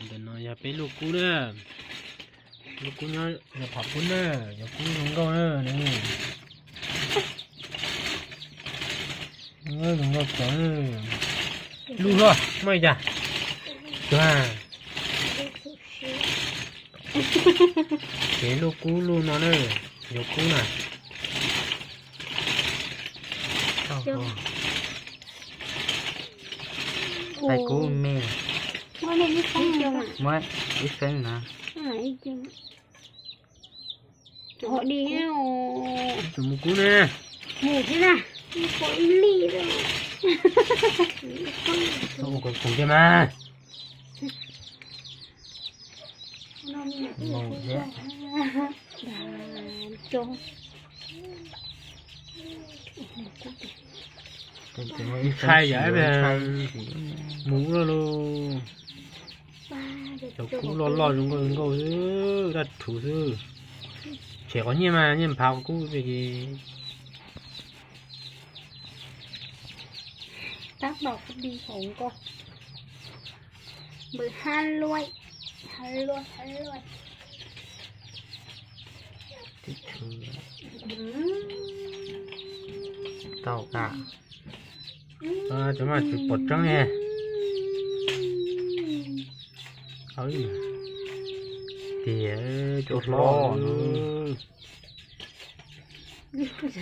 Ntawm no yog peb luj kub na. Luj kub nyob yog phom kub na, yog kub zoo nkauj na. Zoo nkauj txaus. Luj hlob muaj li cas? Tuag. Ces luj kub luj no na, yuav kub na. Pais kub me. Muab ib feeb na. Tus mus kub na. Ua kom khoom kiag mas. Ntshai yam mus ua luaj. Cov kub loj loj zoo nkauj zoo nkauj xwb, dab rhuv xwb. Tshem qhov nyiaj mas nyiaj nphav qhov kub ces. Tab tom kub di hauv nkoj. Npawg ha luaj, ha luaj, ha luaj. Tau ka. Cov mas tsis pom tseeb ne. Tiag, cov hlob.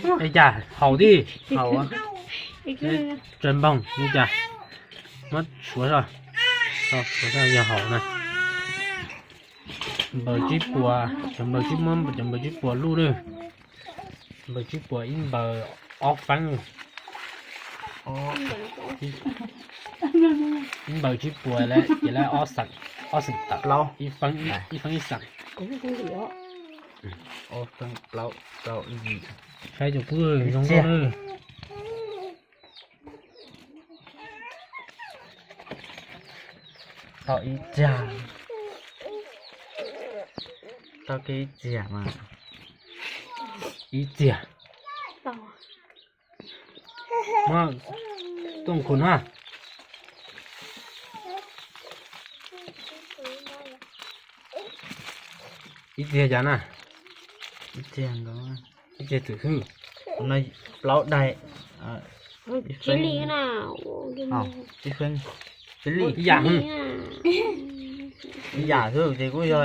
Ua cas haus tib, haus. Tsaws npoog ua cas, muab suav so, suav so yog haus na. Npaws tsib puas, cov npaws tsib, muab cov npaws tsib puas luj na. Npaws tsib puas ib npaws ob feeb. Ib npaws tsib puas lawm ces lawv ob xeem, ob xeem tawm, ib feeb ib xeem. Saib cov kub zoo nkauj na. Tau ib txiag, tau kiag ib txiag mas, ib txiag. Muab tuaj khum na. Ib txiag cas na? Ib txiag nkaus, ib txiag txwm xwb. Plaub daim. Ib feeb, ib feeb, ib yam xwb. Ib yam xwb ces kuj yog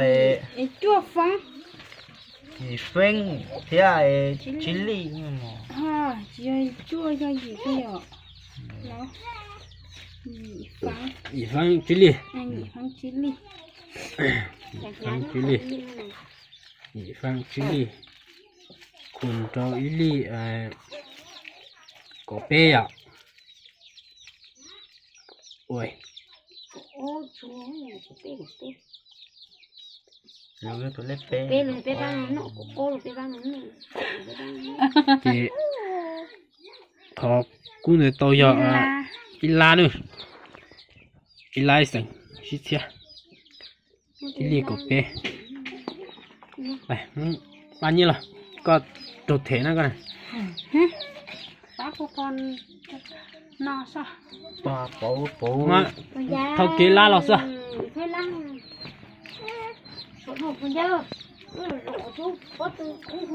cuaj feeb, yim feeb thiab tsib lij. Tsis yog cuaj, yog yim xwb yom. Yim feeb tsib lij. Yim feeb tsib lij. Yim feeb tsib lij. Khum rau ib lij kaum peb yom. Ces qhov kub ntawd tau yog ib lab na, ib lab ib xeem sib txhiab. Ib lij kaum peb. Pab nyiaj los, koj raug them na koj na. Thau kev lab los xwb.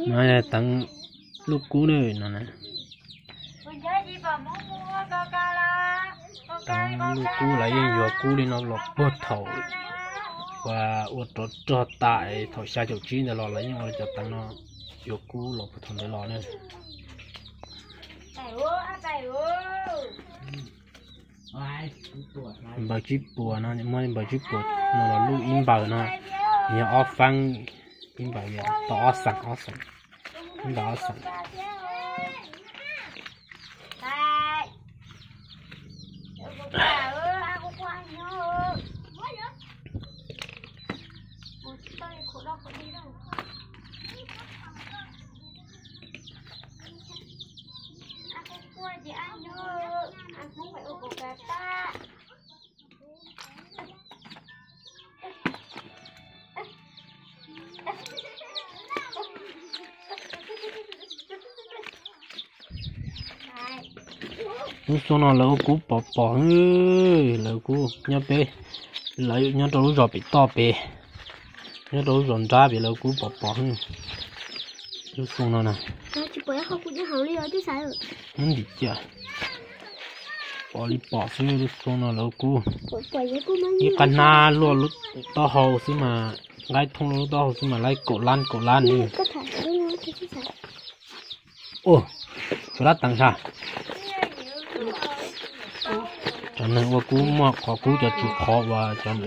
No teev luj kub na no. Teev luj kub, lawv yeej yuav kub li no los puag thaum uas ua rov rog tas thaum xya caum tsib ntawd los lawv yeej ua cov teev no yuav kub los puag thaum ntawd los na. Npaws tsib puas no, muab npaws tsib puas no los luj ib npaws no, yog ob feeb, ib npaws yog tau ob xeem, ob xeem, ib npaws ob xeem. Lub xyoo no lawv ua kub pom pom, lawv kuj nyob peb Lawv nyob rau lub zos pem toj pem, nyob rau lub zos nrab pem lawv kuj pom pom lub xyoo no na. Muab ntim cia, pom li pom xwb lub xyoo no lawv kuj ib qab hnab luaj lub taub hau xwb mas, nqaib thooj luaj lub taub hau xwb mas laib kaum lab kaum lab li. Ua, tsov dab teev sas. Cov neeg ua kub muaj qhov kub cov tswv qhov uas cov,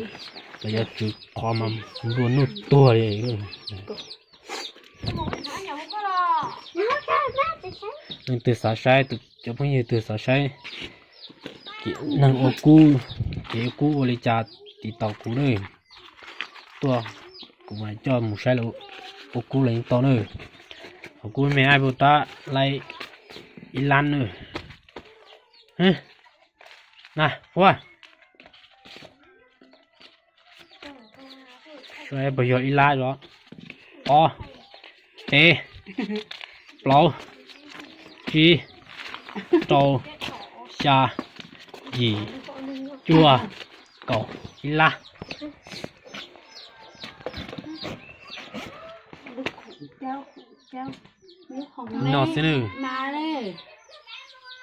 cov tswv qhov mas nplua nuj tuag li. Leej twg xav saib, cov phooj ywg twg xav saib neeg ua kub, kev ua kub ua li cas tiv tauj kuv na. Tuaj, kuv mam coj mus saib lawv ua kub los yeej tau na. Hauv kub me ab puas tab laib ib lab na. Na, ua, saib puas yog ib lab os. Ob, peb, plaub, tsib, rau, xya, yim, cuaj, kaum, ib lab. No xwb na.